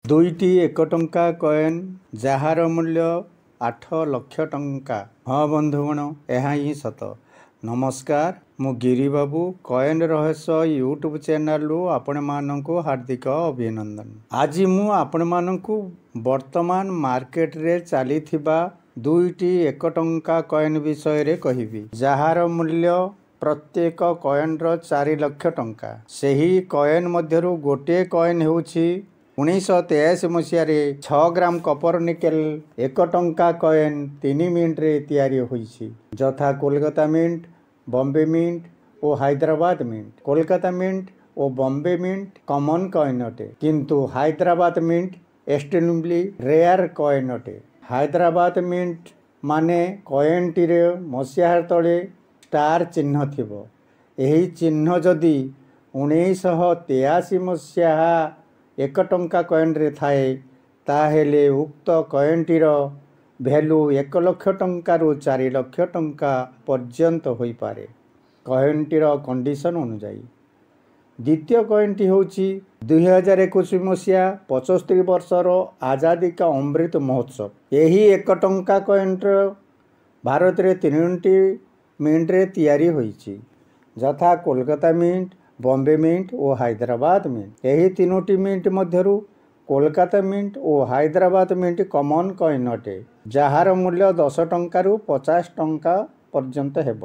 ଦୁଇଟି 1 ଟଙ୍କା କଏନ୍ ଯାହାର ମୂଲ୍ୟ 8 ଲକ୍ଷ ଟଙ୍କା। ହଁ ବନ୍ଧୁଗଣ, ଏହା ହିଁ ସତ। ନମସ୍କାର, ମୁଁ ଗିରିବାବୁ, କଏନ୍ ରହସ୍ୟ ୟୁଟ୍ୟୁବ୍ ଚ୍ୟାନେଲରୁ ଆପଣମାନଙ୍କୁ ହାର୍ଦ୍ଦିକ ଅଭିନନ୍ଦନ। ଆଜି ମୁଁ ଆପଣମାନଙ୍କୁ ବର୍ତ୍ତମାନ ମାର୍କେଟରେ ଚାଲିଥିବା ଦୁଇଟି 1 ଟଙ୍କା କଏନ୍ ବିଷୟରେ କହିବି, ଯାହାର ମୂଲ୍ୟ ପ୍ରତ୍ୟେକ କଏନ୍ର 4 ଲକ୍ଷ ଟଙ୍କା। ସେହି କଏନ୍ ମଧ୍ୟରୁ ଗୋଟିଏ କଏନ୍ ହେଉଛି 1983 ମସିହାରେ 6 ଗ୍ରାମ କପର ନିକେଲ 1 ଟଙ୍କା କଏନ୍ 3 ମିଣ୍ଟରେ ତିଆରି ହୋଇଛି, ଯଥା କୋଲକାତା ମିଣ୍ଟ, ବମ୍ବେ ମିଣ୍ଟ ଓ ହାଇଦ୍ରାବାଦ ମିଣ୍ଟ। କୋଲକାତା ମିଣ୍ଟ ଓ ବମ୍ବେ ମିଣ୍ଟ କମନ୍ କଏନ୍ ଅଟେ, କିନ୍ତୁ Hyderabad mint extremely rare coin ଅଟେ। ହାଇଦ୍ରାବାଦ ମିଣ୍ଟ ମାନେ କଏନ୍ଟିରେ ମସିହା ତଳେ ଷ୍ଟାର ଚିହ୍ନ ଥିବ। ଏହି ଚିହ୍ନ ଯଦି 1983 ମସିହା 1 ଟଙ୍କା କଏନ୍ରେ ଥାଏ, ତାହେଲେ ଉକ୍ତ କଏନ୍ଟିର ଭ୍ୟାଲୁ 1 ଲକ୍ଷ ଟଙ୍କାରୁ 4 ଲକ୍ଷ ଟଙ୍କା ପର୍ଯ୍ୟନ୍ତ ହୋଇପାରେ, କଏନ୍ଟିର କଣ୍ଡିସନ୍ ଅନୁଯାୟୀ। ଦ୍ୱିତୀୟ କଏନ୍ଟି ହେଉଛି 2021 ମସିହା 75 ବର୍ଷର ଆଜାଦି କା ଅମୃତ ମହୋତ୍ସବ। ଏହି 1 ଟଙ୍କା କଏନ୍ର ଭାରତରେ 3ଟି ମିଣ୍ଟରେ ତିଆରି ହୋଇଛି, ଯଥା କୋଲକାତା ମିଣ୍ଟ, ବମ୍ବେ ମିଣ୍ଟ ଓ ହାଇଦ୍ରାବାଦ ମିଣ୍ଟ। ଏହି 3ଟି ମିଣ୍ଟ ମଧ୍ୟରୁ କୋଲକାତା ମିଣ୍ଟ ଓ ହାଇଦ୍ରାବାଦ ମିଣ୍ଟ କମନ୍ କଏନ୍ ଅଟେ, ଯାହାର ମୂଲ୍ୟ 10 ଟଙ୍କାରୁ 50 ଟଙ୍କା ପର୍ଯ୍ୟନ୍ତ ହେବ।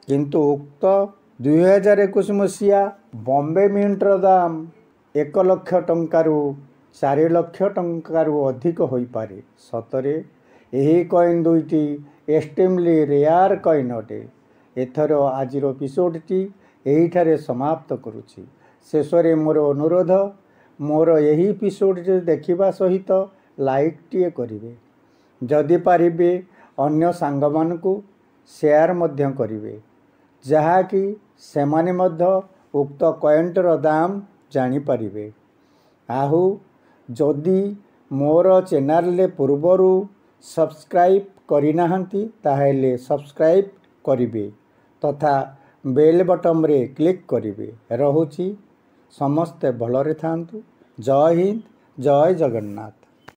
କିନ୍ତୁ ଉକ୍ତ 2021 ମସିହା ବମ୍ବେ ମିଣ୍ଟର ଦାମ 1 ଲକ୍ଷ ଟଙ୍କାରୁ 4 ଲକ୍ଷ ଟଙ୍କାରୁ ଅଧିକ ହୋଇପାରେ। ସତରେ ଏହି କଏନ୍ ଦୁଇଟି ଏକ୍ସଟ୍ରିମଲି ରେୟାର କଏନ୍ ଅଟେ। ଏଥର ଆଜିର ଏପିସୋଡ଼ଟି ଏହିଠାରେ ସମାପ୍ତ କରୁଛି। ଶେଷରେ ମୋର ଅନୁରୋଧ, ମୋର ଏହି ଏପିସୋଡ଼ଟି ଦେଖିବା ସହିତ ଲାଇକ୍ଟିଏ କରିବେ, ଯଦି ପାରିବେ ଅନ୍ୟ ସାଙ୍ଗମାନଙ୍କୁ ସେୟାର ମଧ୍ୟ କରିବେ, ଯାହାକି ସେମାନେ ମଧ୍ୟ ଉକ୍ତ କଏନ୍ଟିର ଦାମ ଜାଣିପାରିବେ। ଆଉ ଯଦି ମୋର ଚ୍ୟାନେଲରେ ପୂର୍ବରୁ ସବସ୍କ୍ରାଇବ୍ କରିନାହାନ୍ତି, ତାହେଲେ ସବସ୍କ୍ରାଇବ୍ କରିବେ ତଥା ବେଲ୍ ବଟନ୍ରେ କ୍ଲିକ୍ କରିବେ। ରହୁଛି, ସମସ୍ତେ ଭଲରେ ଥାଆନ୍ତୁ। ଜୟ ହିନ୍ଦ, ଜୟ ଜଗନ୍ନାଥ।